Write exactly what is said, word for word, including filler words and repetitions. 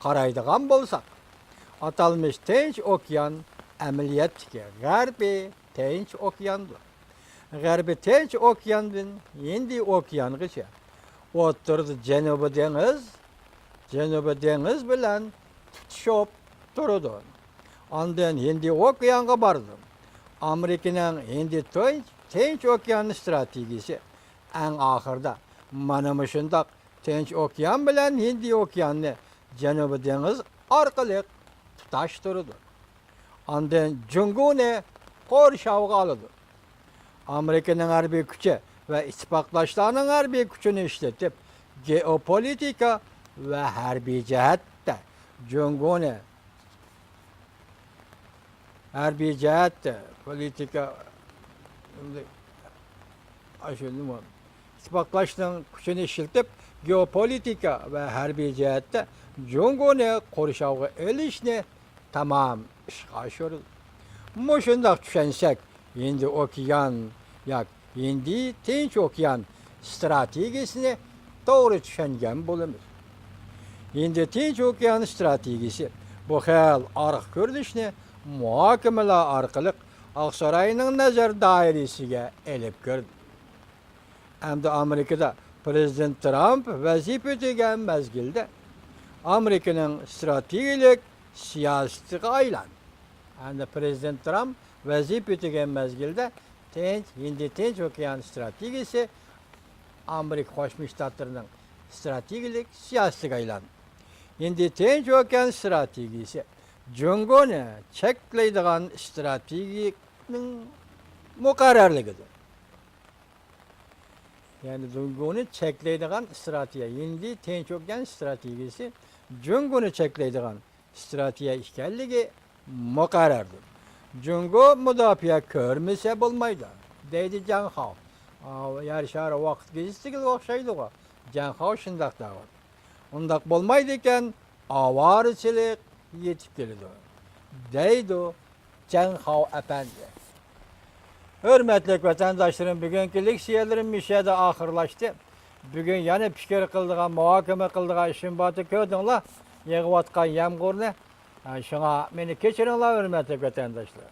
قارايدىغان بولساق، ئاتالمىش تىنچ ئوكيان ئەمەلىيەتتىكى غەربىي تىنچ ئوكياندۇر. غەربىي تىنچ ئوكياندىن ھىندىي ئوكيانغىچە، ئوتتۇرىدا جەنۇبىي دېڭىز، جەنۇبىي دېڭىز بىلەن تۇتىشىپ تۇرىدۇ. ئاندىن ھىندىي ئوكيانغا بارىدۇ. ئامېرىكىنىڭ ھىندىي تىنچ، تىنچ ئوكيان ئىستراتېگىيىسى ئەڭ ئاخىرىدا مانا مۇشۇنداق تىنچ ئوكيان بىلەن ھىندىي ئوكياننى جەنۇبىي دېڭىز ئارقىلىق تۇتاشتۇرىدۇ. ئاندىن جۇڭگونى قورشاۋغا ئالىدۇ. ئامېرىكىنىڭ ھەربىي كۈچى ۋە ئىتتىپاقداشلارنىڭ ھەربىي كۈچىنى ئىشلىتىپ، گېئوپولىتىكا ۋە ھەربىي جەھەتتە جۇڭگونى، ھەربىي جەھەتتە پولىتىكا، ئەمدى ئاشۇ نېمە، ئىتتىپاقداشنىڭ كۈچىنى ئىشلىتىپ، گېئوپولىتىكا ۋە ھەربىي جەھەتتە جۇڭگونى قورشاۋغا ئېلىشنى تامام ئىشقا ئاشۇرىدۇ. مۇشۇنداق چۈشەنسەك، ھىندى ئوكيان ياكى ھىندى تىنچ ئوكيان ئىستراتېگىيىسىنى توغرا چۈشەنگەن بولىمىز. ھىندى تىنچ ئوكيان ئىستراتېگىيىسى بۇ خىل ئارقا كۆرۈنۈشنى مۇھاكىمىلەر ئارقىلىق ئاقساراينىڭ نەزەر دائىرىسىگە ئېلىپ كىردى. ئەمدى ئامېرىكىدا پىرېزىدېنت ترامپ ۋەزىپە ئۆتىگەن مەزگىلدە ئامېرىكىنىڭ ئىستراتېگىيىلىك سىياسىتىگە ئايلاندى. ئەمدى پىرېزىدېنت ترامپ ۋەزىپە ئۆتىگەن مەزگىلدە تىنچ، ھىندى تىنچ ئوكيان ئىستراتېگىيىسى ئامېرىكا قوشما شتاتلىرىنىڭ ئىستراتېگىيىلىك سىياسىتىگە ئايلاندى. ھىندى تىنچ ئوكيان ئىستراتېگىيىسى جۇڭگونى چەكلەيدىغان ئىستراتېگىيىنىڭ مۇقەررەرلىكىدۇر. يەنى جۇڭگونى چەكلەيدىغان ئىستراتېگىيە، ھىندى تىنچ ئوكيان ئىستراتېگىيىسى جۇڭگونى چەكلەيدىغان ئىستراتېگىيە ئىكەنلىكى مۇقەررەردۇر. جۇڭگو مۇداپىئە كۆرمىسە بولمايدۇ، دەيدۇ جاڭ خاۋ. ئا، يەر شارى ۋاقىت گېزىتىگە ئوخشايدىغۇ. جاڭ خاۋ شۇنداق دەۋاتىدۇ. ئۇنداق بولمايدىكەن، ئاۋارىچىلىك يېتىپ كېلىدۇ، دەيدۇ جاڭ خاۋ ئەپەندى. ھۆرمەتلىك ۋەتەنداشلىرىم، بۈگۈنكى لېكسىيەلىرىم مۇشۇ يەردە ئاخىرلاشتى. بۈگۈن يەنە پىكىر قىلىدىغان، مۇھاكىمە قىلىدىغان ئىشىم بارتى، كۆردۈڭلار، يېغىۋاتقان يامغۇرنى. ھە، شۇڭا مېنى كەچۈرۈڭلار، ھۆرمەتلىك ۋەتەنداشلار.